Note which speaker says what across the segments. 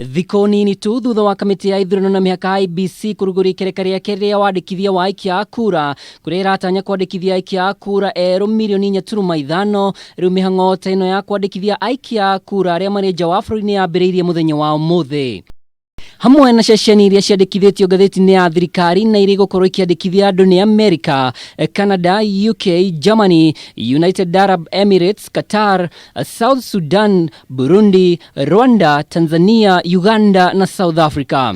Speaker 1: Thikũ nini tu thutha wa kamĩtĩ ya ithurano na mĩhaka IEBC kũrugũria ikereka rĩake rĩa wandĩkithia wa aikia a kura kũrĩa ĩratanya kwandĩkithia aikia a kura erũ mirioni 4.5. Rĩu mĩhang'o ta ĩno ya kwandĩkithia aikia a kura arĩa marĩ nja wa bũrũri nĩ yambĩrĩirie mũthenya wa ũmũthĩ hamwe na ceceni iria ciandĩkithĩtio ngathĩti-inĩ ya thirikari na iria igũkorwo ikĩandĩkithia andũ nĩ Amerika, Canada, UK, Germany, United Arab Emirates, Qatar, South Sudan, Burundi, Rwanda, Tanzania, Uganda na South Africa.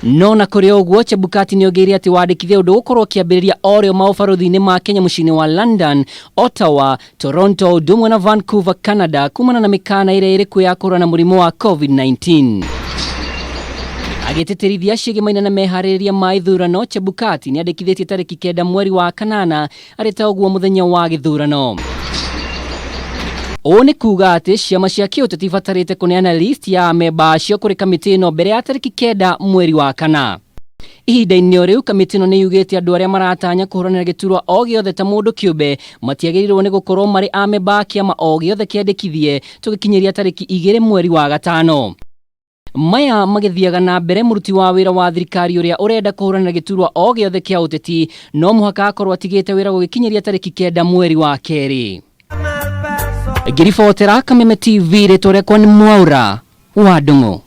Speaker 1: No na kũrĩ ũguo, Chebukati nĩongereire atĩ wandĩkithia ũndũ ũgũkorwo ũkĩambĩrĩria o rĩo maũbarũthi-inĩ ma Kenya mũciĩ-inĩ wa London, Ottawa, Toronto ũndũ ũmwe na Vancouver, Canada, kumana na mĩkana ĩrĩa ĩrĩ kuo ya kũhũrana na mũrimũ wa COVID-19. Agĩtĩtĩrithia ciĩgĩmaine na meharĩrĩria ma ithurano, Chebukati nĩandĩkithĩtie tarĩki 9 mweri wa kanana arĩ ta ũguo mũthenya wa gĩthurano. Ũũ nĩ kuga atĩ ciama cia kĩũteti ibatarĩte kũneana list ya amemba acio kũrĩ kamĩtĩ ĩno mbere ya tarĩki 9 mweri wa kana. Ihinda-inĩ o rĩu, kamĩtĩ ĩno nĩ yugĩte andũ arĩa maratanya kũhũranĩra gĩturwa o gĩothe ta mũndũ kĩũmbe matiagĩrĩirwo nĩ gũkorwo marĩ amemba a kĩama o gĩothe kĩandĩkithie tũgĩkinyĩria tarĩki 2 mweri wa gatano. Maya magĩthiaga na mbere, mũruti wa wĩra wa thirikari ũrĩa ũrenda kũhũranĩra gĩturwa o gĩothe kĩa ũteti no mũhaka akorwo atigĩte wĩra gũgĩkinyĩria tarĩki 9 mweri wa kerĩ. Ngĩribotera Kameme TV, rĩtwa rĩakwa nĩ Mwaura wa Ndung'u.